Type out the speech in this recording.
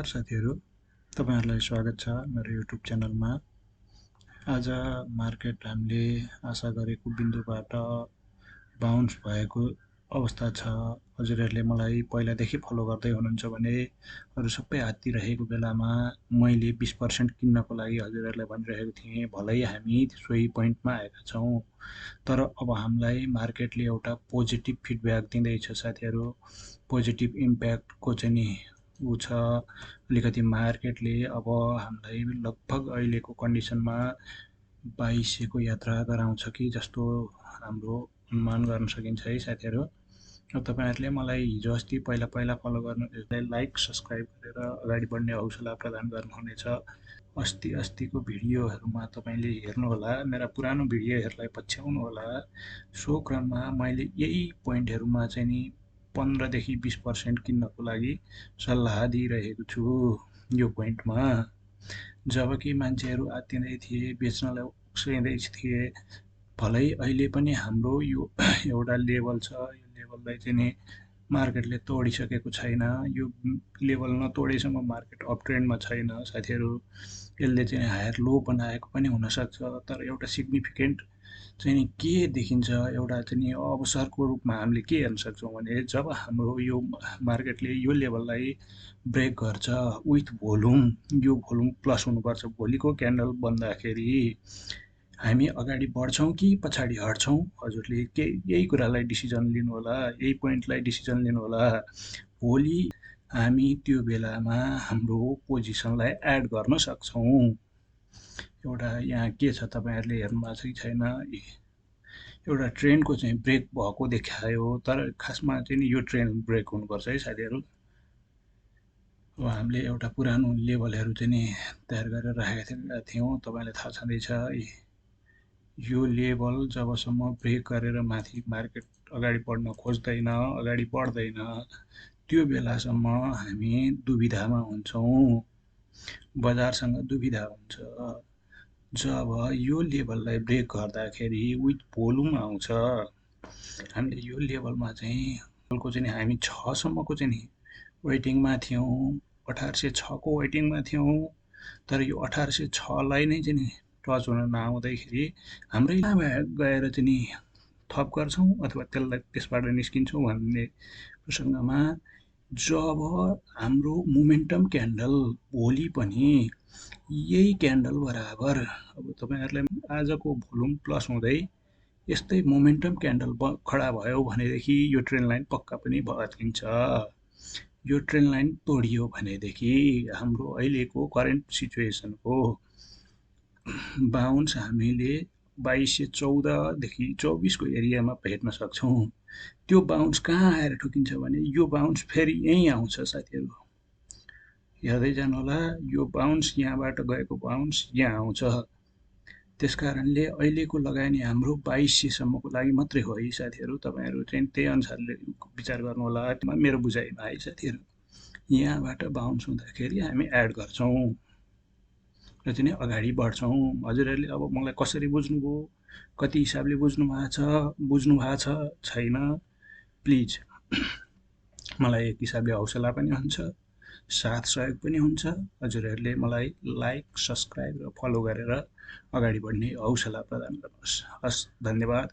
साथीहरू, तपाईहरुलाई स्वागत छ मेरो युट्युब च्यानलमा। आज मार्केट हामीले आशा गरेको बिन्दुबाट बाउन्स भएको अवस्था छ। हजुरहरुले मलाई पहिलादेखि फलो गर्दै हुनुहुन्छ भने अरु सबै हात्तिरहेको बेलामा मैले 20% किन्नको लागि हजुरहरुलाई भनिरहेको थिएँ। भलै हामी सोही पोइन्टमा आएका छौं। तर अब हामीलाई मार्केटले एउटा पोजिटिभ फिडब्याक दिँदैछ साथीहरू। पोजिटिभ इम्प्याक्टको चाहिँ नि उ छ। अलिकति मार्केटले अब हामीलाई लगभग अहिलेको कन्डिसनमा 2200 को यात्रा गराउँछ कि जस्तो हाम्रो अनुमान गर्न सकिन्छ है साथीहरू। अब तपाईहरुले मलाई हिजो अस्ति पहिला फलो गर्नु लाइक सब्स्क्राइब गरेर अगाडि बढ्ने हौसला प्रदान गर्नुहुनेछ। अस्तिको भिडियोहरुमा तपाईले हेर्नुहोला, मेरा पुरानो भिडियोहरुलाई पछ्याउनु होला। सो क्रममा मैले यही पोइन्टहरुमा चाहिँ नि 15 देखि 20% किन्नको लागि सल्लाह दिइरहेको छु यो पोइन्टमा। जबकि मान्छेहरु आत्तिँदै थिए, बेच्नलाई उक्साइदै थिए। भलै अहिले पनि हाम्रो यो एउटा लेभल छ। यो लेभललाई चाहिँ नि मार्केटले तोडिसकेको छैन। यो लेभल नतोडेसम्म मार्केट अप ट्रेन्डमा छैन साथीहरु। यसले चाहिँ हायर लो बनाएको पनि हुन सक्छ। तर एउटा सिग्निफिकेन्ट चाहिँ नि के देखिन्छ, एउटा चाहिँ नि अवसरको रूपमा हामीले के हेर्न सक्छौं भने जब हाम्रो यो मार्केटले यो लेभललाई ब्रेक गर्छ विथ भोल्युम, यो भोल्युम प्लस हुनुपर्छ। भोलिको क्यान्डल बन्दाखेरि हामी अगाडि बढ्छौं कि पछाडि हट्छौं, हजुरले यही कुरालाई डिसिजन लिनु होला, यही पोइन्टलाई डिसिजन लिनु होला। भोलि हामी त्यो बेलामा हाम्रो पोजिसनलाई एड गर्न सक्छौं। एउटा यहाँ के छ तपाईहरुले हेर्नु भएको छ कि छैन, एउटा ट्रेन्डको चाहिँ ब्रेक भएको देखायो। तर खासमा चाहिँ नि यो ट्रेन्ड ब्रेक हुनुपर्छ है साथीहरु। अब हामीले एउटा पुरानो लेभलहरु चाहिँ नि तयार गरेर राखेका थियौं। तपाईलाई थाहा छँदै छ यो लेभल जबसम्म ब्रेक गरेर माथि मार्केट अगाडि बढ्न खोज्दैन, अगाडि बढ्दैन, त्यो बेलासम्म हामी दुविधामा हुन्छौं। बजारसँग दुविधा हुन्छ। जब यो लेभललाई ब्रेक गर्दाखेरि विथ भोल्युम आउँछ, हामीले यो लेभलमा चाहिँ हामी 6 सम्मको चाहिँ नि वेटिङमा थियौं। 1806 को वेटिङमा थियौं। तर यो 1806 लाई नै चाहिँ नि टच हुन नआउँदाखेरि हाम्रै गएर चाहिँ नि थप गर्छौं अथवा त्यसबाट निस्किन्छौं भन्ने प्रसंगमा जब हाम्रो मोमेन्टम क्यान्डल भोलि पनि यही क्यान्डल बराबर, अब तपाईहरुलाई आजको भोल्युम प्लस हुँदै यस्तै मोमेन्टम क्यान्डल खडा भयो भनेदेखि यो ट्रेन्ड लाइन पक्का पनि बदलिन्छ। यो ट्रेन्ड लाइन तोडियो भनेदेखि हाम्रो अहिलेको करेन्ट सिचुएसनको बाउन्स हामीले 2214 देखि 24 को एरियामा भेट्न सक्छौं। त्यो बाउन्स कहाँ आएर ठोकिन्छ भने यो बाउन्स फेरि यही आउँछ साथीहरु। हेर्दै जानुहोला, यो बाउन्स यहाँबाट गएको बाउन्स यहाँ आउँछ। त्यसकारणले अहिलेको लगानी हाम्रो 2200 सम्मको लागि मात्रै हो है साथीहरु। तपाईहरु चाहिँ त्यही अनुसारले विचार गर्नुहोला। मेरो बुझाइमा है साथीहरु। यहाँबाट बाउन्स हुँदाखेरि हामी एड गर्छौं र चाहिँ अगाडि बढ्छौं। हजुरहरुले अब मलाई कसरी बुझ्नुभयो, कति हिसाबले बुझ्नु भएको छ छैन, प्लिज मलाई एक हिसाबले हौसला पनि हुन्छ, साथ सहयोग पनि हुन्छ। हजुरहरुले मलाई लाइक, सब्स्क्राइब र फलो गरेर अगाडि बढ्ने हौसला प्रदान गर्नुहोस्। हस्, धन्यवाद।